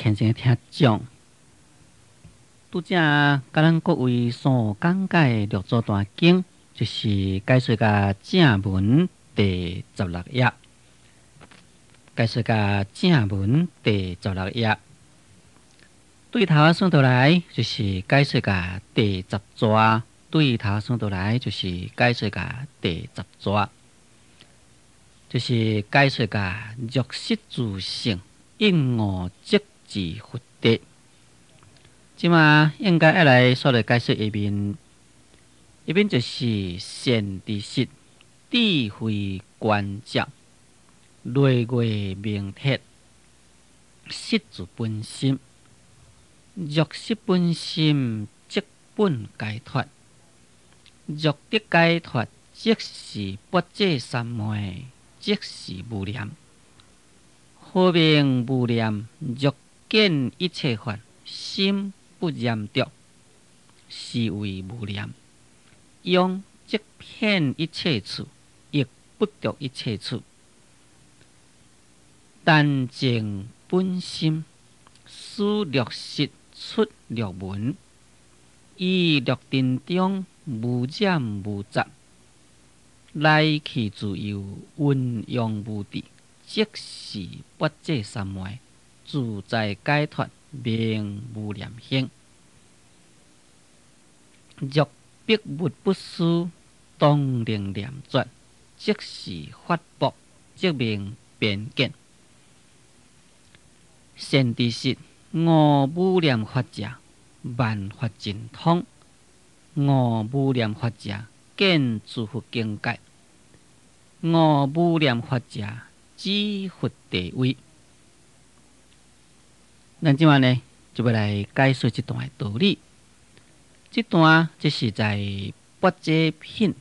虔誠的聽眾，拄才共咱各位所講解的六祖壇經，就是解說甲正文第十六頁，解說甲正文第十六頁，對頭仔算倒來就是解說甲第十逝，對頭算倒來就是解說甲第十逝，就是解說甲若失自性，應悟即是佛地。這馬應該愛來煞來解說下面，下面就是善知識智慧觀照，累月明徹，識自本心。若失本心，即本解脫；若得解脫，即是拔濟三昧，即是無念。何名無念？若見一切法，心不染著，是為無念。用即遍一切處，亦不著一切處。單淨本心，使六識出六門，於六塵中無染無雜，來去自由，運用無滯，即是拔濟三昧，自在解脫，名無念行。若彼物不思，當能念絕，即是法縛，即名邊見。善知識，悟無念法者，萬法盡通；悟無念法者，見諸佛境界；悟無念法者，知佛地位。咱這馬呢，就欲來解說這段的道理。這段這是在跋濟品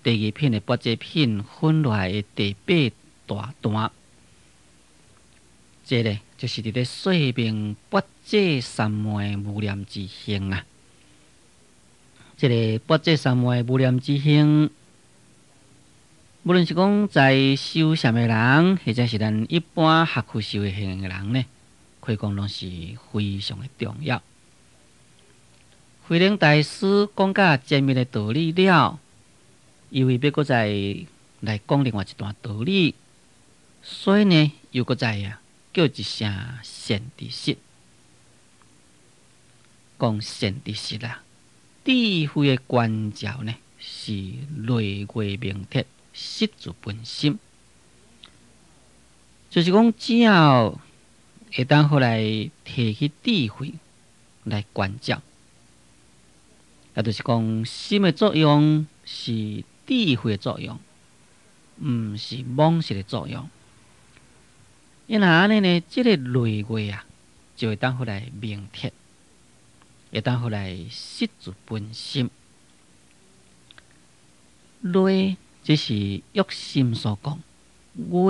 第二品的跋濟品分落來的第八大段。這个就是佇咧說明拔濟三昧無念之行啊。這个拔濟三昧無念之行，無論是講在修禪的人，或者是咱一般學佛修行的人呢，可以講攏是非常的重要。慧能大師講甲前面的道理了，因為欲閣再來講另外一段道理，所以呢，又閣再啊叫一聲善知識，講善知識啦，智慧的觀照呢，是累月明徹，識自本心，就是講只要會當予來提起智慧來觀照，也就是講心的作用是智慧的作用，毋是妄識的作用。因為按呢呢，這个累月啊，就會當予來明徹，會當予來識自本心。累這是約心所講，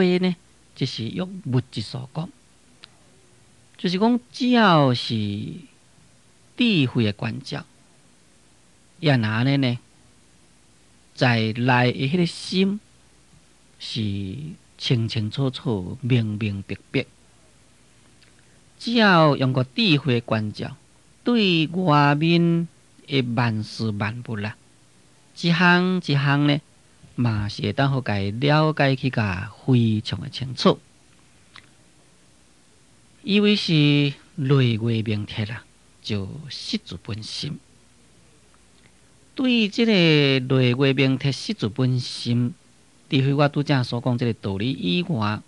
月呢，這是約物質所講。就是講，只要是智慧的觀照，也若按呢呢，在內的彼个心是清清楚楚、明明白白。只要用個智慧觀照，對外面的萬事萬物啦，一項一項呢，嘛是會當予共了解去甲非常的清楚。以為是累月明徹啦，就識自本心。對這个累月明徹識自本心，除非我拄才所講這个道理以外，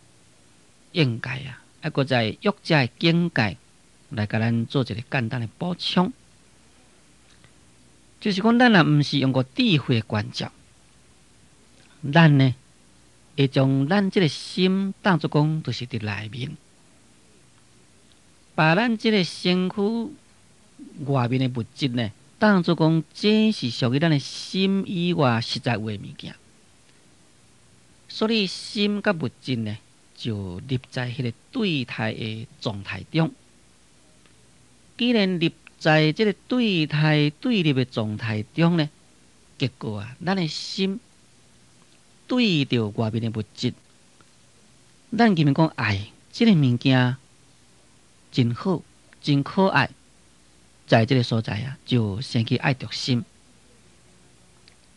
應該啊，猶閣再約遮的境界來共咱做一个簡單的補充，就是講咱若毋是用過智慧的觀照，咱呢會將咱這个心當作講，就是佇內面，把咱這个身軀外面的物質呢，當作講這是屬於咱的心以外實在有的物件。所以心佮物質呢，就立在彼个對待的狀態中。既然立在這个對待對立的狀態中呢，結果啊，咱的心對著外面的物質，咱今日講愛這个物件，真好，真可愛，在這个所在啊，就生起愛著心。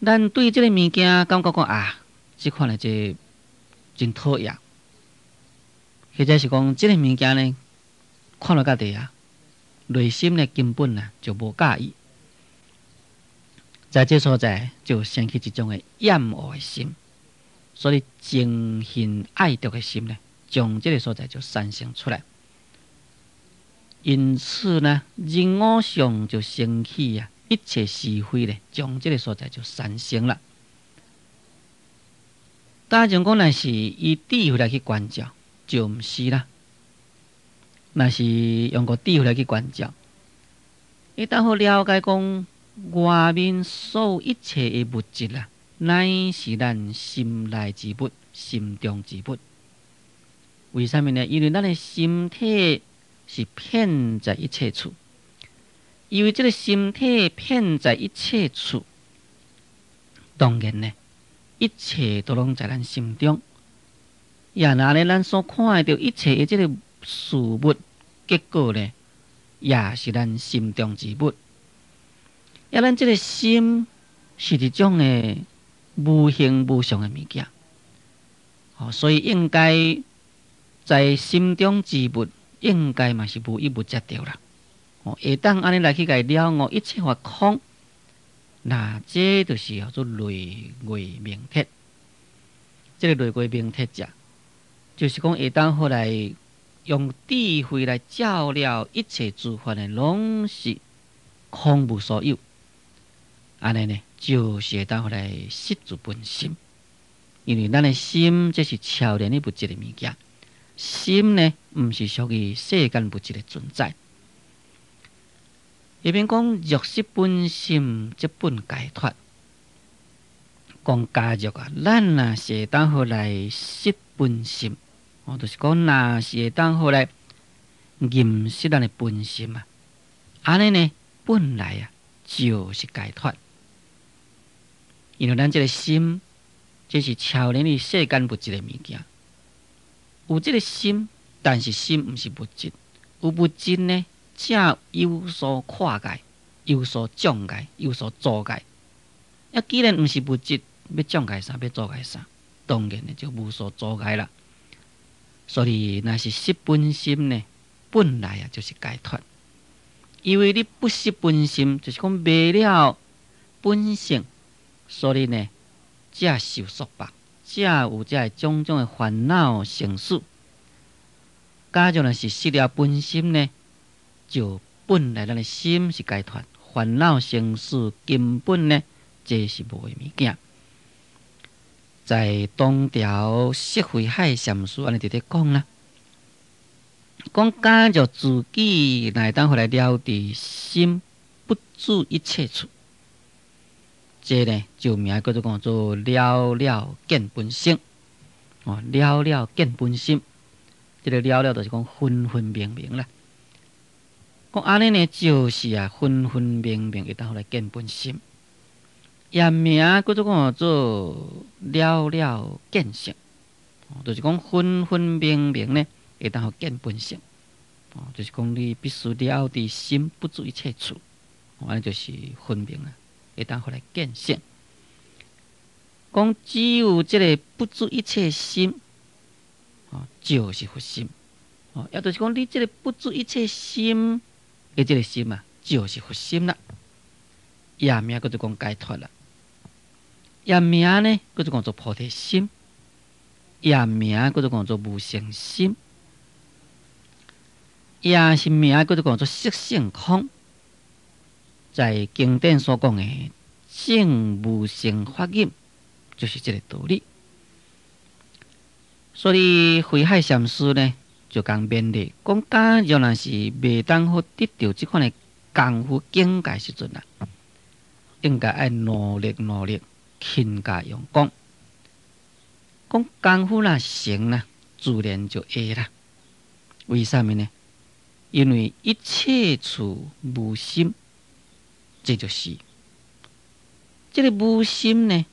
咱對這个物件感覺講啊，這款的這真討厭，或者是講這个物件呢，看落家己啊，內心呢根本啊就無佮意，在這所在就生起一種的厭惡的心，所以憎恨愛著的心呢，將這个所在就產生出來。因此呢，人我相就生起啊，一切是非咧，將這个所在就產生了。假如講若是以智慧來去觀照，就毋是啦。若是用個智慧來去觀照，會當好了解講外面所有一切的物質啊，乃是咱心內之物、心中之物。為啥物呢？因為咱的心體是遍在一切處，因為這个心體遍在一切處，當然呢，一切都攏在咱心中。也若呢，咱所看會著一切的這个事物，結果呢，也是咱心中之物。也咱這个心是一種的無形無相的物件，哦，所以應該在心中之物，應該嘛是無一物才對啦。哦，會當按呢來去共了悟一切法空，那這就是叫做類月明徹。這个類月明徹者，就是講會當好來用智慧來照了一切諸法的，攏是空無所有。按呢呢，就是會當好來識住本心，因為咱的心這是超然的物質的物件。心呢，毋是屬於世間物質的存在。下面講若識本心，則本解脫。講假如啊，咱若是會當好來識本心，哦，就是講若是會當好來認識咱的本心啊，按呢呢，本來啊就是解脫。因為咱這个心，這是超然於世間物質的物件。有這个心，但是心毋是物質。有物質呢，才有所跨界，有所障礙，有所阻礙。啊，既然毋是物質，欲障礙啥？欲阻礙啥？當然呢，就無所阻礙啦。所以，若是識本心呢，本來啊就是解脫。因為你不識本心，就是講迷了本性，所以呢，才受束縛，才有這个種種的煩惱生死。假如若是識了本心呢，就本來咱的心是解脫，煩惱生死根本呢，這是無的物件。在東條釋慧海禪師按呢佇咧講啦，講假如自己若會當予來了知心不住一切處，這呢就名叫做講做了了見本性。哦，了了見本心，這个了了就是講分分明明啦。講按呢呢，就是啊，分分明明會當予來見本心。也名叫做講做了了見性，就是講分分明明呢，會當予見本性。哦，就是講你必須了知心不住一切處，按呢就是分明啊，會當予來見性。講只有這个不住一切心，哦，就是佛心。哦，也就是講你這个不住一切心的這个心啊，就是佛心啦。也名叫做講解脫啦。也名呢，叫做講做菩提心；也名叫做講做無生心；也是名叫做講做色性空。在經典所講的證無生法忍，就是這个道理。所以慧海禪師呢，就共勉勵講，假如若是袂當好得著這款的功夫境界時陣啊，應該愛努力努力，勤加用功。講功夫若成啦，自然就會啦。為啥物呢？因為一切處無心，這就是這个無心呢，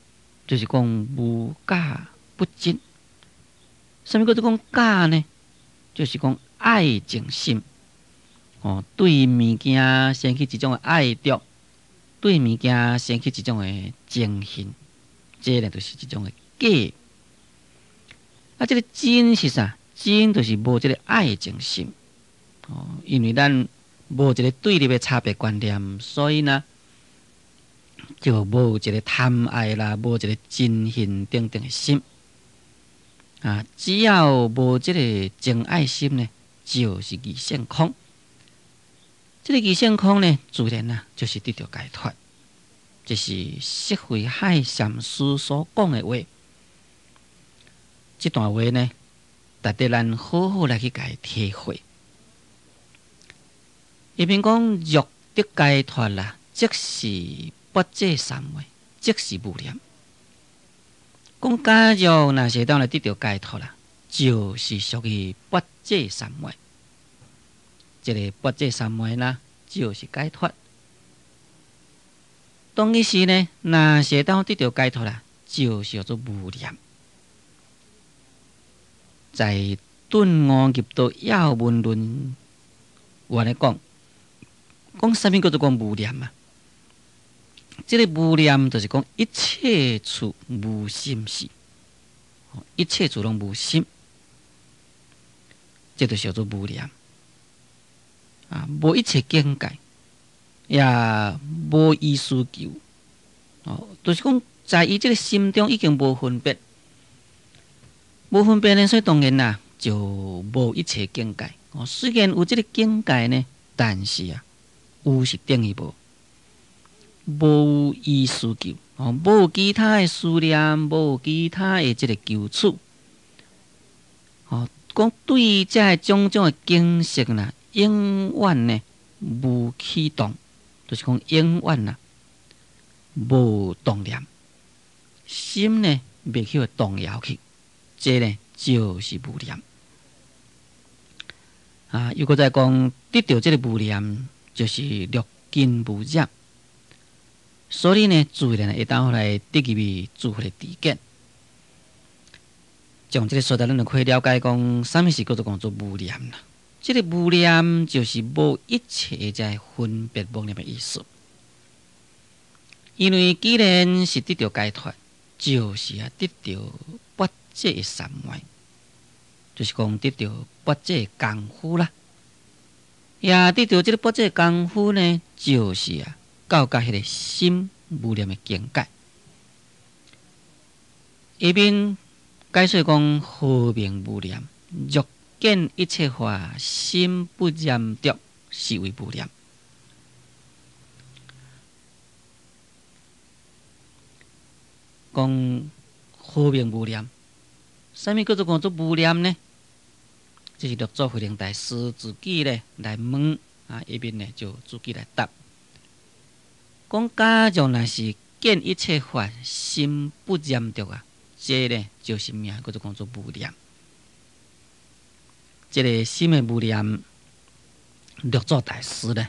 就是講無假不真。啥物叫做講假呢？就是講愛情心。哦，對物件生起一種的愛著，對物件生起一種的憎恨，這呢就是一種的假。啊，這个真是啥？真就是無這个愛憎心。哦，因為咱無一个對立的差別觀念，所以呢，就無一个貪愛啦，無一个憎恨等等的心。啊，只要無這个憎愛心呢，就是二性空。這个二性空呢，自然啊，就是得著解脫。這是釋慧海禪師所講的話。這段話呢，值得咱好好來去共伊體會。伊面講若得解脫啦，即是拔濟三昧，即是無念。講假若若是會當來得著解脫啦，就是屬於拔濟三昧。這个拔濟三昧啦，就是解脫。當彼時呢，若是會當得著解脫啦，就是叫做無念。在頓悟入道要門論，有按呢講，講啥物叫做講無念啊？這个無念就是講一切處無心事，一切處攏無心，這就是叫做無念。啊，無一切境界，也無意思求，哦，就是講在伊這个心中已經無分別，無分別呢，所以當然啦，就無一切境界。哦，雖然有這个境界呢，但是啊，有是等於無，無意思求，哦，無其他的思念，無其他的這个求取，哦，講對這个種種的景色啦，永遠呢無起動，就是講永遠啊無動念，心呢袂去予動搖去，這呢就是無念。啊，又閣再講得著這个無念，就是六根無染，所以呢，自然會當來得入去諸佛的知見。從這个所在，咱就可以了解講，啥物是叫做講做無念啦。這个無念就是無一切這个分別妄念的意思。因為既然是得著解脫，就是啊得著拔濟的三昧，就是講得著拔濟的功夫啦。也得著這个拔濟的功夫呢，就是啊到達彼个心無念的境界。下面解說講何名無念？若見一切法，心不染著，是為無念。講何名無念？啥物叫做講做無念呢？這是六祖慧能大師自己咧來問啊，下面呢就自己來答。講假若若是見一切法，心不染著啊，這呢就是名叫做講做無念。這个心的無念，六祖大師呢，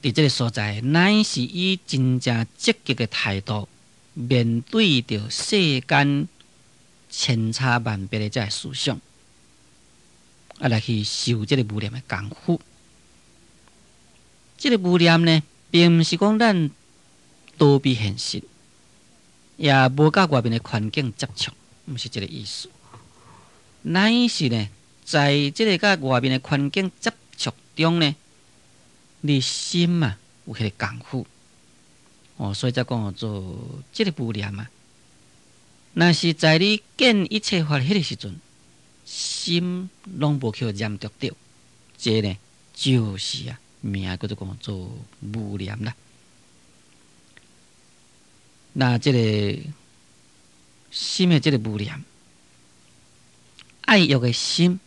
佇這个所在，乃是以真正積極的態度面對著世間千差萬別的這个思想，啊，來去修這个無念的功夫。這个無念呢，並毋是講咱逃避現實，也無佮外面的環境接觸，毋是這个意思。乃是呢，在這个佮外面的環境接觸中呢，你心啊有彼个功夫，哦，所以才講做這个無念啊。若是在你見一切法彼个時陣，心攏無去染著著，這呢就是啊名叫做講做無念啦。那這个心的這个無念，愛欲的心，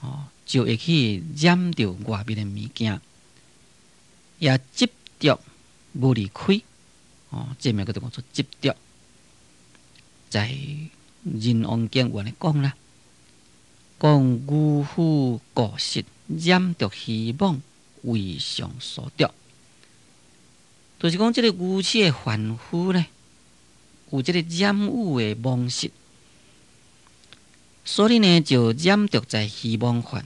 哦，就會去染著外面的物件，也執著無離開，哦，這名叫做講做執著。在仁王經有按呢講啦，講愚夫過失染著虛妄，為常所著，就是講這个愚癡的凡夫呢，有這个染污的妄識，所以呢就染著在虛妄法，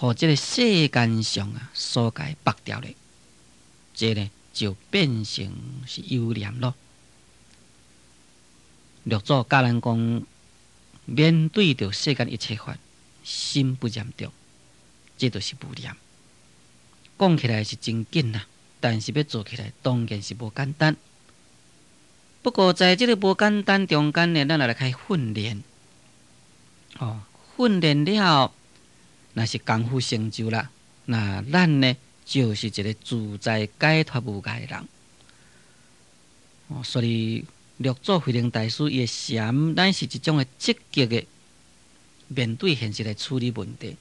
予這个世間上啊所共縛牢咧，這呢就變成是有念咯。六祖教咱講，面對著世間一切法，心不染著，這就是無念。講起來是真緊啊，但是欲做起來當然是無簡單。不過在這个無簡單中間呢，咱來開訓練。哦，訓練了，若是功夫成就啦，那咱呢就是一个自在解脫無礙的人。哦，所以六祖慧能大師伊的禪，咱是一種的積極的面對現實來處理問題，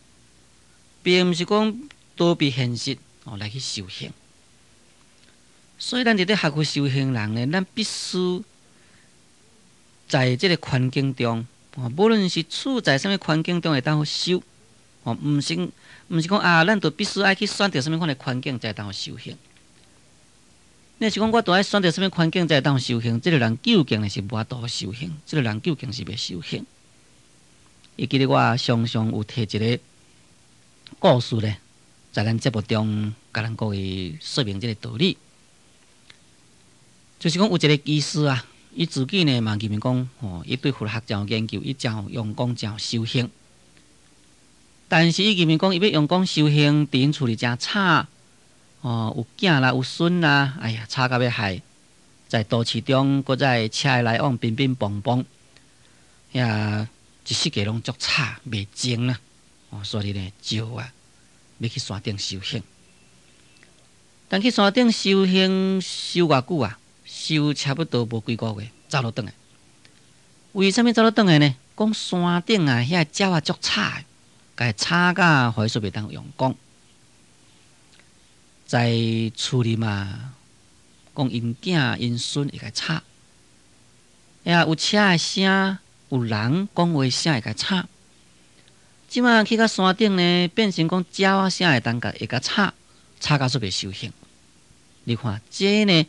並毋是講逃避現實哦來去修行。所以咱佇咧學佛修行人呢，咱必須在這个環境中，哦，無論是處在啥物環境中會當好修，哦，毋是講啊，咱就必須愛去選擇啥物款的環境才會當好修行。若是講我著愛選擇啥物環境才會當修行，這个人究竟是無法度修行，這个人究竟是袂修行。會記得我常常有提一个故事咧，在咱節目中共咱各位說明這个道理，就是講有一个居士啊，伊自己呢嘛認為講，吼，伊對佛學誠有研究，伊誠有用功，誠有修行。但是伊認為講，伊欲用功修行，佇𪜶厝裡誠吵，哦，有囝啦，有孫啦，哎呀，吵甲欲害，在都市中，閣再車來往，乒乒乓乓，遐一世界攏足吵，袂靜啦。哦，所以呢，就啊，欲去山頂修行。但去山頂修行修偌久啊？修差不多無幾個月，走落轉來。為啥物走落轉來呢？講山頂啊，遐鳥仔足吵的，共伊吵甲予伊說袂當用功。在厝裡嘛，講𪜶囝𪜶孫會共吵，呀有車的聲，有人講話聲會共吵。這馬去到山頂呢，變成講鳥仔聲會當共會共吵，吵甲煞袂修行。你看這呢，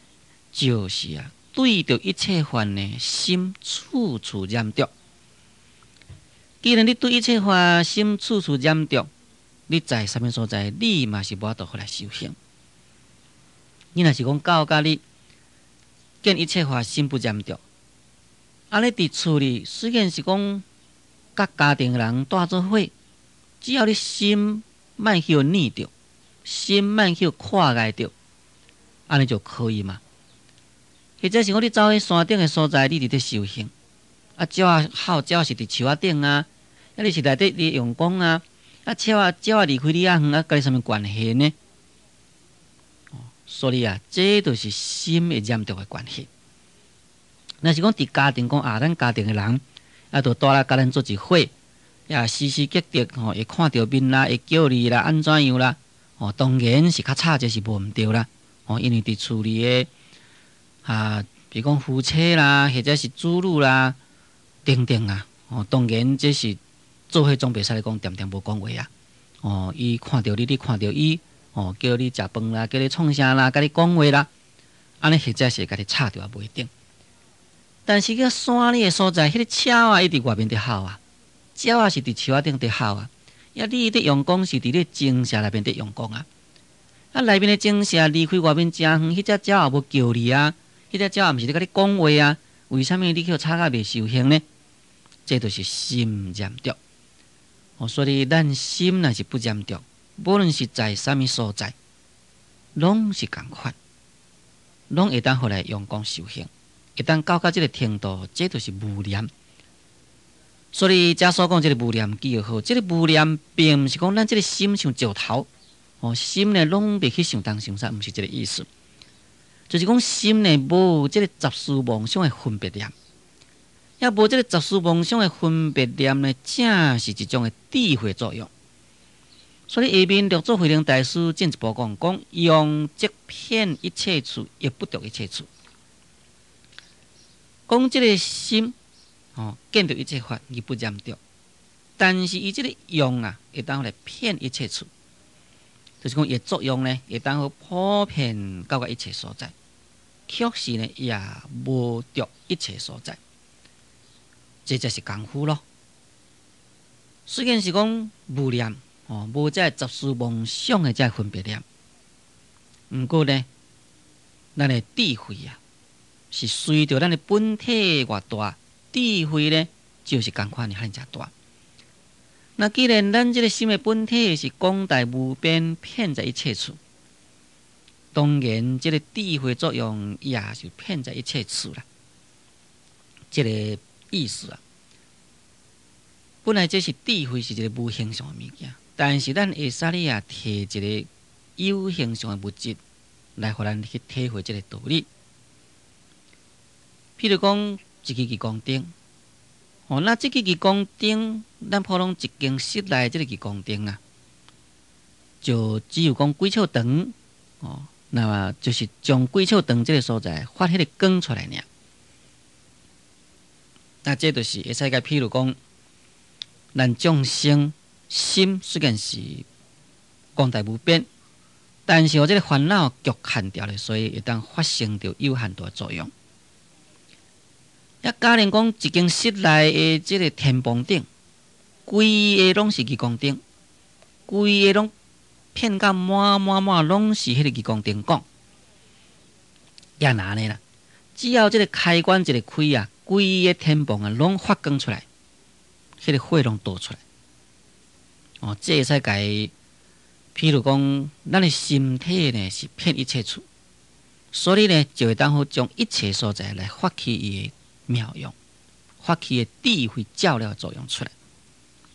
就是啊，對著一切法呢，心處處染著。既然你對一切法心處處染著，你在啥物所在，你嘛是無法度好來修行。你若是講到甲你見一切法心不染著，啊，你佇厝裡雖然是講佮家庭人蹛做伙，只要你心莫去念著，心莫去掛礙著，按呢就可以嘛。或者是講你走去山頂的所在，你佇咧修行，啊，鳥仔吼，鳥是佇樹仔頂啊，啊，你是內底咧用功啊，啊，鳥仔鳥仔離開你遐遠啊，佮你啥物關係呢？所以啊，這就是心會染著的關係。若是講佇家庭講啊，咱家庭的人啊，就蹛來佮咱做一伙，也時時刻刻吼會看著面啦，會叫你啦，按怎樣啦？哦，當然是較吵，這是無毋對啦。哦，因為佇厝裡的啊，比如講夫妻啦，或者是子女啦，等等啊，哦，當然這是做伙總袂使講恬恬無講話啊。哦，伊看著你，你看著伊，哦，叫你食飯啦，叫你創啥啦，共你講話啦，按呢或者是會共你吵著也無一定。但是去山裡的所在，彼個鳥仔伊佇外面佇吼啊，鳥仔是佇樹仔頂佇吼啊，啊，你佇用功是佇你精舍內面佇用功啊，啊，內面的精舍離開外面誠遠，彼隻鳥也無叫你啊，彼隻鳥也毋是咧共你講話啊，為啥物你去吵甲袂修行呢？這就是心染著。哦，所以咱心若是不染著，無論是在啥物所在，攏是仝款，攏會當予來用功修行。會當到這个程度，這就是無念。所以遮所講這个無念記好，這个無念並毋是講咱這个心像石頭，哦，心呢攏袂去想東想西，毋是這个意思。就是講心呢無這个雜事妄想的分別念，也無這个雜事妄想的分別念呢，正是一種的智慧作用。所以下面六祖慧能大師進一步講，講用則遍一切處，亦不著一切處。講這个心，哦，見著一切法，伊不染著，但是伊這个用啊，會當來遍一切處，就是講伊的作用呢，會當好普遍到一切所在，卻是呢也無著一切所在，這才是功夫咯。雖然是講無念，哦，無這個雜事妄想的這個分別念。毋過呢，咱的智慧啊，是隨著咱的本體偌大，智慧呢就是仝款的遐爾大。那既然咱這個心的本體是廣大無邊，遍在一切處，當然這個智慧作用也是遍在一切處啦。這個意思啊，本來這是智慧是一個無形象的物件，但是咱會使你啊提一個有形象的物質來予咱去體會這個道理。譬如講，一支日光燈，哦，那這支日光燈，咱普通一間室內這個日光燈啊，就只有講幾尺長，哦，那麼就是將幾尺長這個所在發彼個光出來爾。那這就是會使共譬如講，咱眾生心雖然是廣大無邊，但是予這個煩惱局限著咧，所以會當發生著有限度的作用。抑假如講一間室內的這個天棚頂，規个攏是日光燈，規个攏遍甲滿滿滿，攏是彼個日光燈管。也若按呢啦，只要這個開關一个開啊，規个天棚啊攏發光出來，彼個火攏倒出來。哦，這會使共譬如講，咱的心體呢是遍一切處，所以呢就會當好將一切所在來發起伊的妙用，發起的智慧照料作用出來。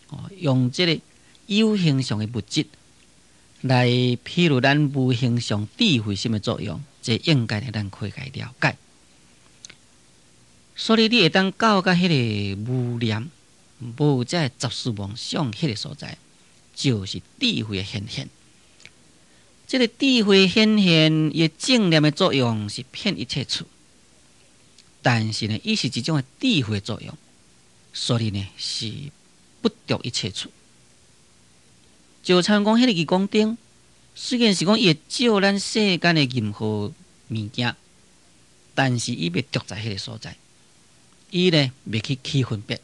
哦，用這個有形象的物質來，譬如咱無形象智慧心的作用，這應該呢，咱可以來了解。所以你會當到佮彼個無念、無這個雜事妄想彼個所在，就是智慧的顯現。這個智慧顯現，伊的正念的作用是遍一切處。但是呢，伊是一種的智慧作用，所以呢是不著一切處。就親像講彼個日光燈，雖然是講伊會照咱世間的任何物件，但是伊袂著在彼個所在，伊呢袂去起分別，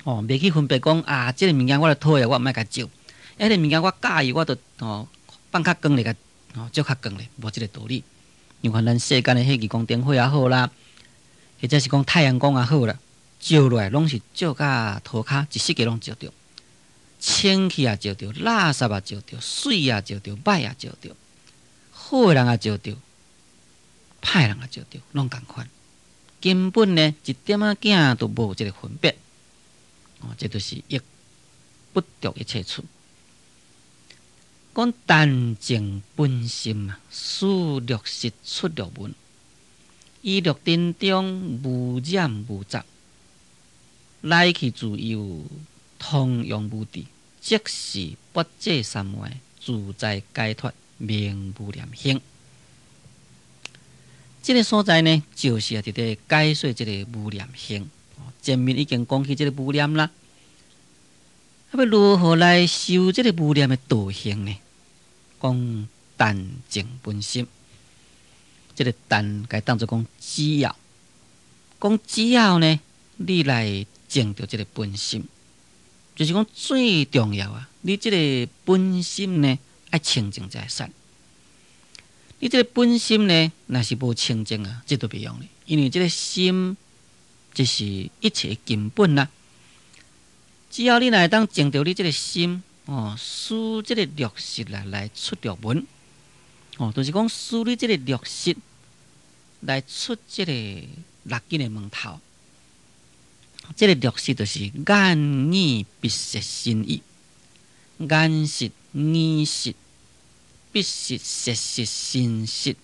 哦，袂去分別講啊，這個物件我著討厭，我毋愛共照；彼個物件我佮意，我著哦放較光咧，共哦照較光咧，無這個道理。你看咱世間的彼日光燈火也好啦，或者是講太陽光也好啦，照落來攏是照甲塗跤，一世界攏照著，清氣也照著，垃圾也照著，媠也照著，歹也照著，好的人也照著，歹人也照著，攏仝款。根本呢，一點仔仔都無這個分別。哦，這就是亦不著一切處。講但淨本心啊，使六識出六門，於六塵中無染無雜，來去自由，通用無滯，即是拔濟三昧，自在解脫，名無念行。這個所在呢，就是啊，佇咧解說這個無念行。前面已經講起這個無念啦，啊，欲如何來修這個無念的道行呢？講但淨本心，這個但共當做講只要，講只要呢，你來證著這個本心，就是講最重要啊！你這個本心呢，愛清淨才會使。你這個本心呢，若是無清淨啊，這都袂用咧，因為這個心，這是一切根本啦。只要你若會當證著你這個心，哦，使這個六識來來出六門，哦，就是講使你這個六識來出這個六根的門頭。這個六識就是眼耳鼻舌身意，眼識、耳識、鼻識、舌識、身識、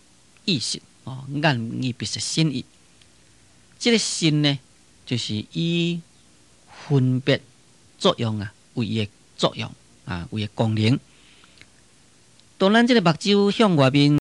意識，哦，眼耳鼻舌身意。這個身呢，就是以分別作用啊，為伊的作用啊，為伊的功能。當咱這個目睭向外面。